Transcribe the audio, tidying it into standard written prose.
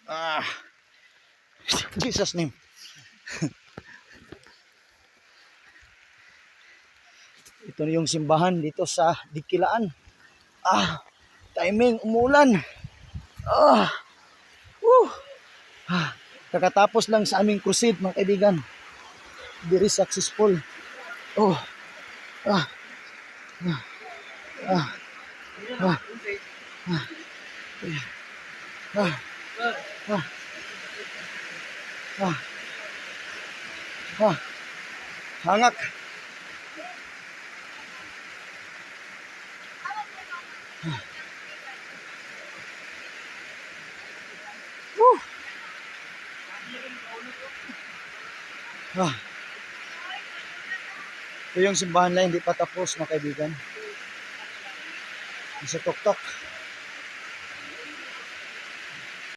Ah. Jesus name. Ito na yung simbahan dito sa Dikilaan. Ah, timing, umulan. Ah. Woo. Ah, kakatapos lang sa aming crusade, mga kaibigan. Very successful. Oh. Ah. Ah. Ah. Ah. Ah. Ah. Ah. Ah. Ah. Hangak. Ah. Woo. Ah. Ito yung simbahan lang, hindi pa tapos, mga kaibigan. Sa tuktok.